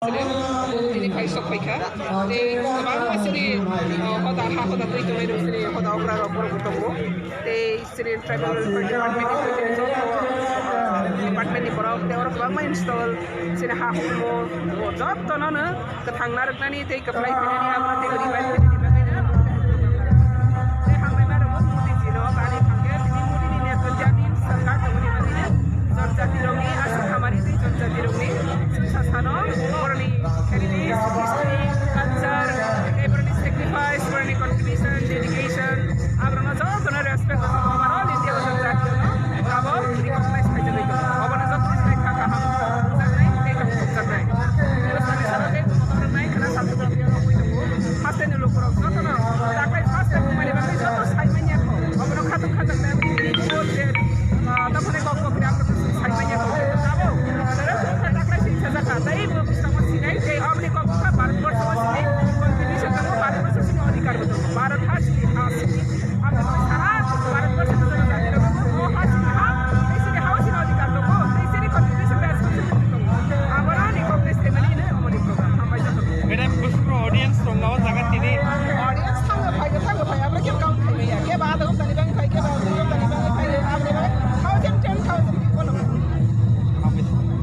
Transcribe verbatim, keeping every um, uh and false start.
Tini phai sok phaikha. Tei kwbangma chini, o, hoda, ha hoda twi tongnai rok chini hoda okra rok borok bo tongo. Tei chini tribal welfare department ni twi tini joto, o, department ni borok tei oro kwbangma install chini ha hukumo, o, joto no no kwthang narwknani tei kwplai phainani abo tei revive phainani bagwi no. Tei hambai ma rok bo Modi ji no bani thangkhe tini Modi ni netritwni sarkar tongmani bagwi no jonjati rokni aswk hamari tei jonjati rokni chwngsa sano borok